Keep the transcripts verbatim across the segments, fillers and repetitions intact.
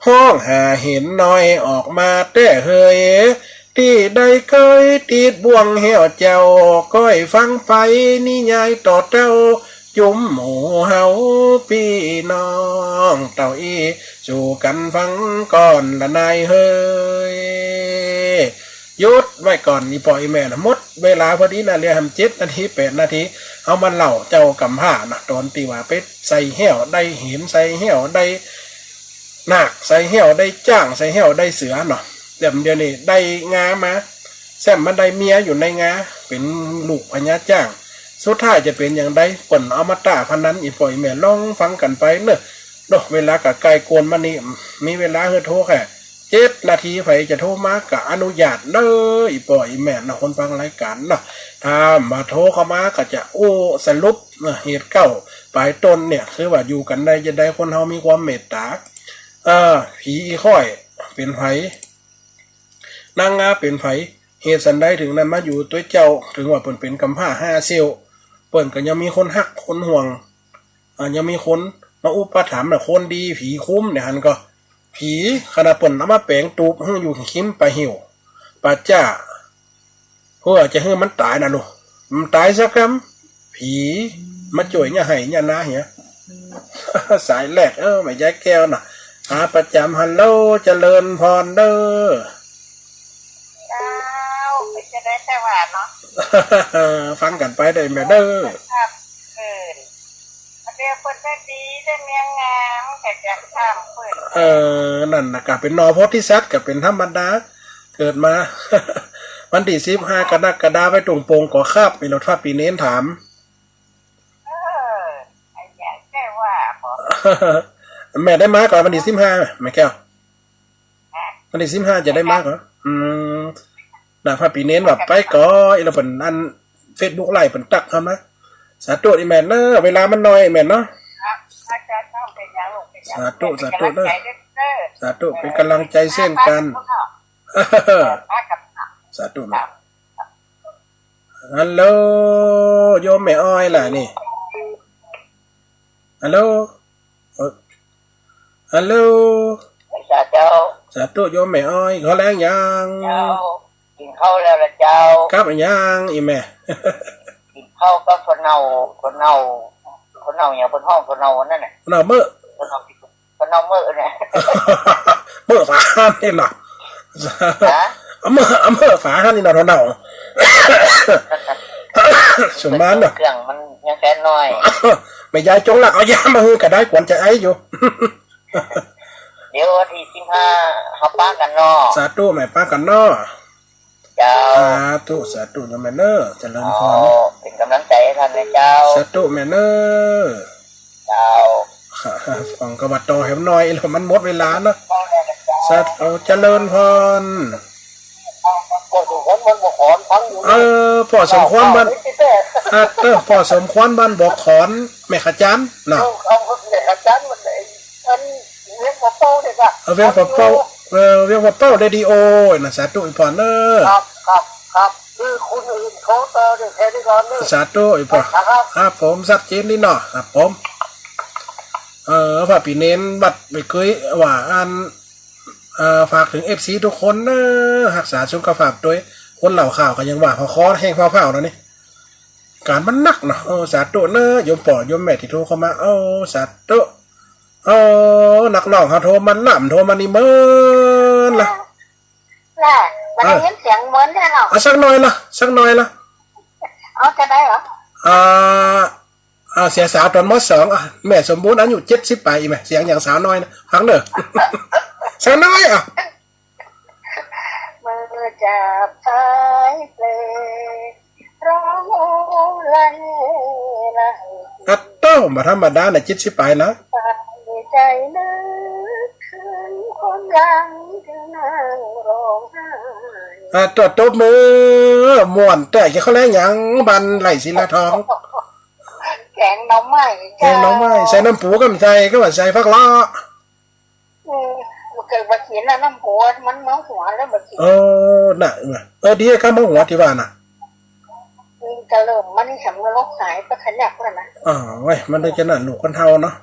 ฮ้องหาเห็นน้อยออกมาแต๊เฮย ตี้ได้เกยติดบ่วงแห้วเจ้า ก้อยฟังไปนิยายต่อเต้า จุมหมู่เฮาปี้น้องเต้าอี้ สู่กั๋นฟังก่อนละนายเฮย หยุดไว้ก่อน อี่ป้ออี่แม่นะ หมดเวลาพอดีนะ เหลือแหมเจ็ดนาที แปดนาที เฮามาเล่าเจ้ากำพร้านะ ต๋อนตี้ว่าไปใส่แห้วได้เห็น ใส่แห้วได้นาค ใส่แห้วได้จ๊าง ใส่แห้วได้เสือเนาะ แต่เดี๋ยวนี้ได้งามา แซมมันได้เมียอยู่ในงา เป๋นลูกพญาจ๊าง สุดท้ายจะเป๋นอย่างใด เปิ้นเอามาต้าพนัน อี่ป้ออี่แม่ลองฟังกั๋นไปเนาะ เนาะ เวลาก็ใก้โกนมานี่ มีเวลาหื้อโทรแค่เจ็ดนาที ใผจะโทรมาก็อนุญาตเน้อ อี่ป้ออี่แม่เนาะ คนฟังรายก๋านเนาะ ถ้าบ่โทรเข้ามาก็จะอู้สรุปเนาะ เหตุเก้าปลายต้นเนี่ย คือว่าอยู่กั๋นได้จะใด คนเฮามีความเมตต๋า เออ ผีอีค่อยเป๋นใผ นางงาเป๋นใผ เหตุสันใดเถิงได้มาอยู่ตวยเจ้า เถิงว่าเปิ้นเป๋นกำพร้าห้าเสี้ยว เปิ้นก็ยังมีคนฮักคนห่วง อ่า ยังมีคนมาอุปถัมภ์น่ะ คนดี ผีคุ้มเนี่ย หันก่อ ผีขนาดเปิ้นเอามาแป๋งตูบหื้ออยู่คิมป่าหิ้ว ป่าจ๊า เปื้อจะหื้อมันต๋ายนะลูก มันต๋ายสักกำ ผีมาจ้วยเยียะไฮ่เยียะนาเหีย สายแรก เออ แม่ยายแก้วน่ะ ขาประจ๋ำ ฮัลโหล เจริญพรเน้อ เจ้า เป๋นจะใดแต๊ว่าเนาะ ฟังกั๋นไปเน้อแม่เน้อ ครับ เออ อันเดียวเปิ้นได้ดีได้เมียงาม แต่จะข้ามเปิ้น เออ นั่นน่ะ ก็เป๋นหน่อโพธิสัตว์ ก็เป๋นธรรมดา เกิดมา วันตี้สิบห้ากรกฎาคม ไปตุงโป่งก่อครับ มีรถฟ้าปี๋เน้นถาม เออ ไอ้ยายแก้วว่าบ่ แม่ได้มาก่อวันตี้สิบห้า แม่แก้ว วันตี้สิบห้าจะได้มาก่อ อืม น่ะ ฟ้าปี๋เน้นว่าไปก่อ อีหละเปิ้นอันเฟซบุ๊กไลฟ์เปิ้นตั๊กเข้ามา สาธุอี่แม่เน้อ เวลามันน้อยแม่เนาะ ครับ อาจ๋ารย์เจ้า เป๋นอย่างลูก เป๋นอย่าง สาธุ เป๋นก๋ำลังใจ๋เน้อ สาธุ เป๋นก๋ำลังใจ๋เส้นกั๋น สาธุแม่ ฮัลโหล โยมแม่อ้อยล่ะนี่ ฮัลโหล เอ่อ ฮัลโหล สาธุเจ้า สาธุ โยมแม่อ้อย ข้าวแลงยัง เจ้า กิ๋นข้าวแล้วละเจ้า กับอะหยังอี่แม่ กิ๋นข้าวกับข้าวเหนียว ข้าวเหนียว ข้าวเหนียวหยังเปิ้นฮ้อง ข้าวเหนียวอันนั้นน่ะ ข้าวเหนียวเม้อ ข้าวเหนียว ข้าวเหนียวเม้อเนี่ย เม้อฝาหั้นนี่เนาะ ฮะ เม้อ เม้อฝาหั้นนี่เนาะ ข้าวเหนียว สมานเนาะ เครื่องมันยังแค่น้อย แม่ยายจ๋งลักเอายามาหื้อก็ได้ กวนจะไออยู่ เดี๋ยววันตี้สิบห้าเฮาปะกั๋นเนาะ สาธุ แม่ปะกั๋นเนาะ เจ้า สาธุ สาธุ โยมแม่เน้อ เจริญพร เจ้า เป๋นก๋ำลังใจ๋หื้อต้านนะเจ้า สาธุ แม่เน้อ เจ้า ฟังกำว่าต่อแหมหน่อย แล้วมันหมดเวลาเนาะ สาธุ เจริญพร พ่อสมควรมันบ่ขอนฟังอยู่ เออ พ่อสมควรมัน เออ พ่อสมควรมันบ่ขอน แม่ขจารย์เนาะ เออ เอาแม่ขจารย์มัน อันเวียงป่าเป้าเนี่ยก็ เออ เวียงป่าเป้า เออ เวียงป่าเป้าเรดิโอน่ะ สาธุอีพ่อเน้อ ครับ ครับ ครับ คือคนอื่นเขาต่อเนี่ยแค่นี้ก่อนเน้อ สาธุอีพ่อ ครับ ครับผม ชัดเจนดีเนาะ ครับผม เออ พระปี๋เน้นวัดไปเกยว่าอัน เออ ฝากเถิงเอฟซีทุกคนเน้อ ฮักษาสุขภาพตวย คนเล่าข่าวก็ยังว่าคอแห้งเผาๆ แล้วนี่ ก๋านมันหนักเนาะ เออ สาธุเน้อ โยมป้อโยมแม่ตี้โทรเข้ามา เออ สาธุ เออ นักร้องเฮาโทรมา น้ำโทรมานี่เมินละ ล่ะ บ่ได้ยินเสียงเมินแน่เนาะ เอาสักหน่อยละ สักหน่อยละ เอาจะได้เหรอ อ่า เอาเสียงสาวต๋อน ม.สอง อ่ะ แม่สมบูรณ์อายุเจ็ดสิบป๋าย อี่แม่ เสียงอย่างสาวน้อยนะ ฟังเน้อ สาวน้อยอ่ะ เมื่อจากสายเพลงร้องโอละเฮละ อัตโต บ่ธรรมดานะ เจ็ดสิบป๋ายนะ ใจนึกถึงความหลังที่นั่งร้องไห้ อัตโต ตบมือ ม่วนแต๊ กิ๋นข้าวแลงหยัง บ้านไร่ศิลาทอง แกงหน่อไม้ แกงหน่อไม้ เจ้า ใส่น้ำปูก็บ่ใส่ ก็ว่าใส่ผักเลาะ อืม บ่เกยบ่กิ๋นนะ น้ำปูมันเมาหัวแล้วบ่กิ๋น เออ น่ะ เออ ดีครับ เมาหัวตี้ว่าน่ะ อืม ก็เริ่มมันนี่สำเร็จหายไปขยับแล้วนะ อ๋อ เว้ย มันได้จะนั่นลูกคนเฒ่าเนาะ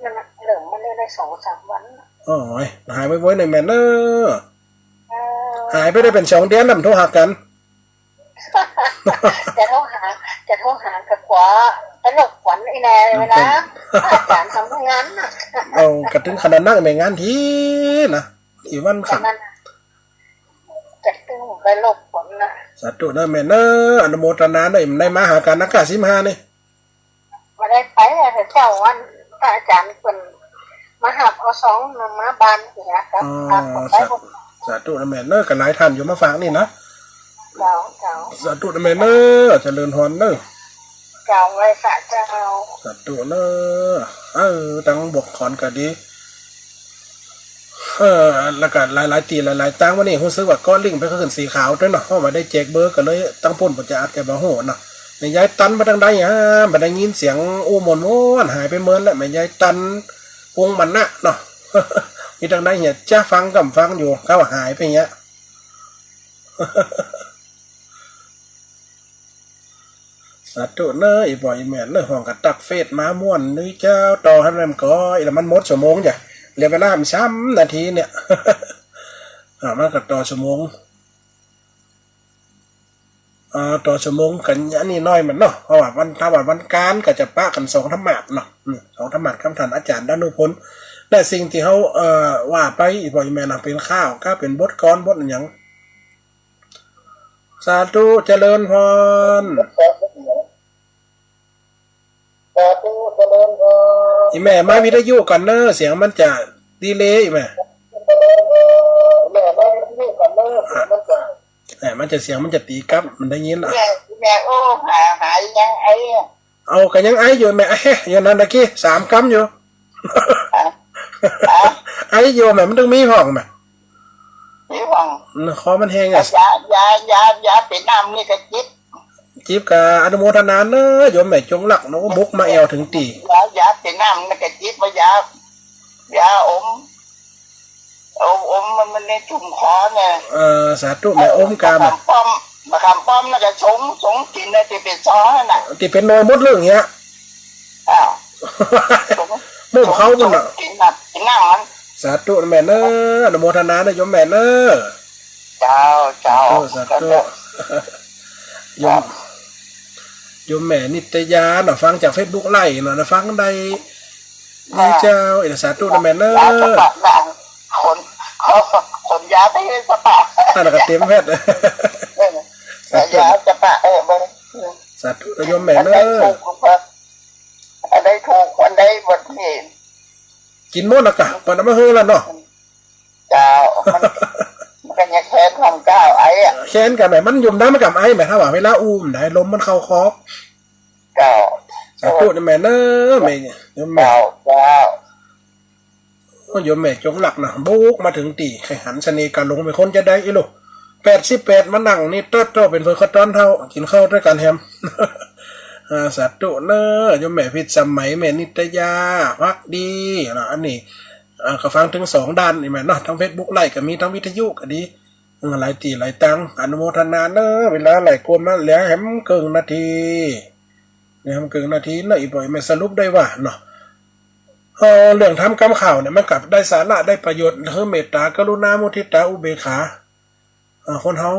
นั่นน่ะ เริ่มมันได้ ได้สองสามวัน โอ้ย หายไวๆ หน่อยแม่เนอะ เออ หายไปได้เป๋นสองเดือนแล้ว บ่โทรหากั๋น จะโทรหา จะโทรหาก็กั๋วไปรบกวนอี้แน่ เวลา อาจ๋ารย์ทำงานน่ะ เอา ก็เถิงขนาดนั้นแม่ งานทีนะ ตี้วัน ขนาดนั้น จะเถิงไปรบกวนน่ะ สาธุเนอะแม่เนอะ อนุโมทนาเนอะ ได้มาหากั๋นนะ ก้าสิบห้านี่ บ่ได้ไปอะ แต่เจ้าวัน พระอาจ๋ารย์เปิ้นมาฮับเอาซองมาบ้านเหียครับ อ๋อ ครับ ผมไป สา ผม สาธุนะแม่เนอะ ก็หลายต้านอยู่มาฝากนี่นะ เจ้า เจ้า สาธุนะแม่เนอะ เจริญพรเนอะ เจ้า ไหว้สาเจ้า สาธุเนอะ เออ ตังบวกขอนก็ดี เออ แล้วก็หลายๆ ตี้หลายๆ ตัง วันนี้ฮู้สึกว่าก้อนลิงก์ไปขึ้นสีขาวตวยเนาะ เพราะว่าได้แจกเบอร์ ก็เลยตังปุ้นบ่จะอัด ก็บ่ฮู้เนาะ แม่ยายตันไปตังใดฮะ บ่ได้ยินเสียงอู้ม่วนๆ หายไปเมินแล้ว แม่ยายตัน วงศ์มณะเนาะ มีตังใดเหีย จะฟังก็บ่ฟังอยู่ เขาว่าหายไปเหีย สาธุเนอะ อี่ป้ออี่แม่เนอะ ฮ้องกะตักเฟซมาม่วนนี่เจ้า ต่อหั้นแม่นก่อ อี่ละมันหมดชั่วโมงจ้ะ เหลือเวลาสามนาทีเนี่ย อ่า มันก็ต่อชั่วโมง อ่า ต่อชั่วโมงกั๋นอันนี้หน้อยมันเนาะ เพราะว่าวัน ถ้าว่าวันก๋านก็จะปะกั๋นสองธรรมาสน์เนาะ อืม สองธรรมาสน์กำถ่านอาจ๋ารย์ดานุพล และสิ่งตี้เฮา เอ่อ ว่าไป อี่ป้ออี่แม่เนาะ เป๋นข่าว ก็เป๋นบทกลอน บทอะหยัง สาธุ เจริญพร สาธุ เจริญพร อี่แม่ มาวิทยุก่อนเนอะ เสียงมันจะดีเลย์ อี่แม่ แม่ มาวิทยุก่อนเนอะ เสียงมันจะ แหม มันจะ เสียงมันจะตี๋กลับ บ่ได้ยินละ แม่ แม่ โอ้ หา หายยังไออะ เอา ก็ยังไออยู่แม่ ไออยู่นั่นตะกี้ สามกำอยู่ อะ อะ ไออยู่แม่ มันต้องมีฮ้องแม่ มีฮ้อง อืม คอมันแห้งอะ ยา ยา ยา ยาเป๋นน้ำนี่ก็จิบ จิบก็อนุโมทนาเนอะ โยมแม่จงรักเนาะ บุกมาแอ่วเถิงตี้ ยา ยาเป๋นน้ำนี่ก็จิบ ว่ายา ยาอม อม อมมัน มันในถุงคอเนี่ย เออ สาธุแม่ อมกา มะขามป้อม มะขามป้อมแล้วก็ชง ชงกิ๋นนะ ตี้เป๋นซองนั่นน่ะ ตี้เป๋นหน่วยหมดเลยเหีย อ้าว ชง หมู่เขา ชง มันน่ะ ชงกิ๋นน่ะ กิ๋นน้ำมัน สาธุแม่เนอะ อนุโมทนาเนอะ โยมแม่เนอะ เจ้า เจ้า สาธุ สาธุ เจ้า โยม โยมแม่นิตยาเนาะ ฟังจากเฟซบุ๊กไลฟ์เนาะ ฟังได้ นี่เจ้า เออ สาธุนะแม่เนอะ ยาสะปะนะ คน คนยาไปสะปะ อันนั้นก็เตรียมแพทย์ เออ สาธุ ยาสะปะ เออ บ่ สาธุนะโยมแม่เนอะ อันใดถูก อันใดถูก อันใดบ่ผิด กิ๋นหมดแล้วกะ เปิ้นเอามาหื้อแล้วเนาะ เจ้า มัน มันก็ยังแค้นของเจ้าไอ้อะ แค้นกะแม่ มันยมได้มันกะไอ้แม่ ถ้าว่าเวลาอู้มันได้ ลมมันเข้าคอ เจ้า สาธุนะแม่เนอะ แม่ โยมแม่ เจ้า เจ้า โอ้ โยมแม่จงรักนะ บุกมาเถิงตี้ ใค่หันเสน่ห์กาหลงเป๋นคนจาใดอี้ลูก แปดสิบแปด มานั่งนี่ โต๊ะ โต๊ะ เป๋นเผิงก็ต๋อนเฒ่า กิ๋นข้าวตวยกั๋นแหม อ่า สาธุเนอะ โยมแม่พิษสมัย แม่นิตยา ภักดี เนาะ อันนี้ อ่า ก็ฟังเถิงสองด้านนี่แม่เนาะ ตังเฟซบุ๊กไลฟ์ก็มี ตังวิทยุก็ดี เออ หลายตี้หลายตัง อนุโมทนาเนอะ เวลาไหลกวนมาเหลือแหมเกิ่งนาที เหลือแหมเกิ่งนาทีเนอะ อี่ป้ออี่แม่สรุปได้ว่าเนาะ เออ เรื่องธรรมกำข่าวเนี่ย มันกลับได้สาระได้ประโยชน์ คือเมตตากรุณามุทิตาอุเบกขา เออ คนเฮา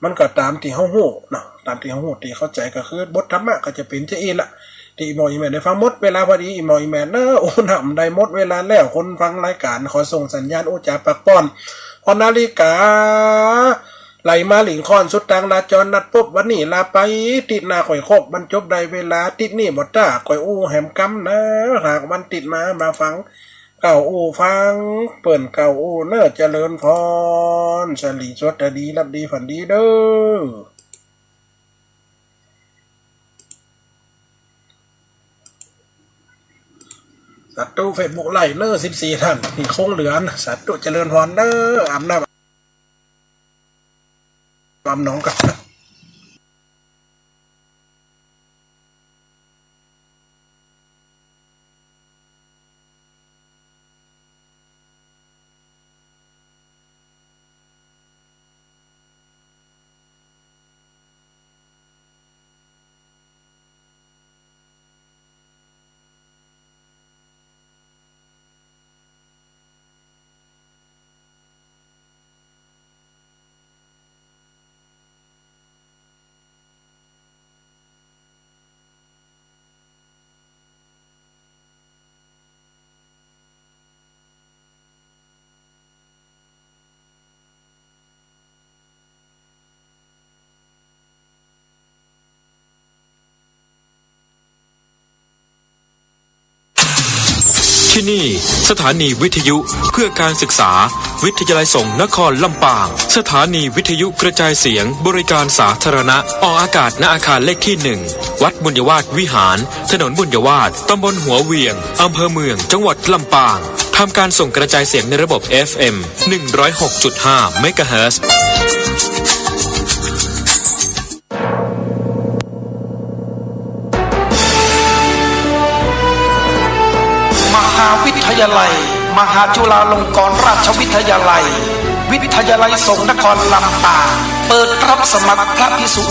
มันก็ต๋ามตี้เฮาฮู้เนาะ ต๋ามตี้เฮาฮู้ ตี้เข้าใจ๋ ก็คือบทธรรมะก็จะเป๋นจาอี้ละ ตี้อี่ป้ออี่แม่ได้ฟัง หมดเวลาพอดี อี่ป้ออี่แม่เนอะ โอ้ น้ำได้หมดเวลาแล้ว คนฟังรายก๋าน ขอส่งสัญญาณอู้จ๋าปากป้อน เพราะนาฬิกาไหลมาหลิ้งค่อน สุดตางลาจรนัดปบ วันนี้ลาไป ติ๊ดหน้าค่อยคบ บรรจบได้เวลา ติ๊ดนี้บ่ต้า ค่อยอู้แหมกำนะ หากวันติ๊ดมา มาฟัง เก่าอู้ฟัง เปิ้นเก่าอู้เนอะ เจริญพร สลีสวัสดี หลับดีฝันดีเด้อ สาธุ เฟซบุ๊กไลฟ์เนอะ สิบสี่ต้าน ตี้คงเหลือนะ สาธุ เจริญพรเนอะ อาบน้ำ อาบหนองก่อน ที่นี่สถานีวิทยุเพื่อการศึกษา วิทยาลัยสงฆ์นครลำปาง สถานีวิทยุกระจายเสียงบริการสาธารณะ ออกอากาศณอาคารเลขที่หนึ่ง วัดบุญยวาสวิหาร ถนนบุญยวาส ตำบลหัวเหวียง อำเภอเมือง จังหวัดลำปาง ทำการส่งกระจายเสียงในระบบ เอฟ เอ็ม หนึ่งร้อยหกจุดห้า เมกะเฮิรตซ์ มหาวิทยาลัย มหาจุฬาลงกรณราชวิทยาลัย วิทยาลัยสงฆ์นครลำปาง เปิดรับสมัครพระภิกษุ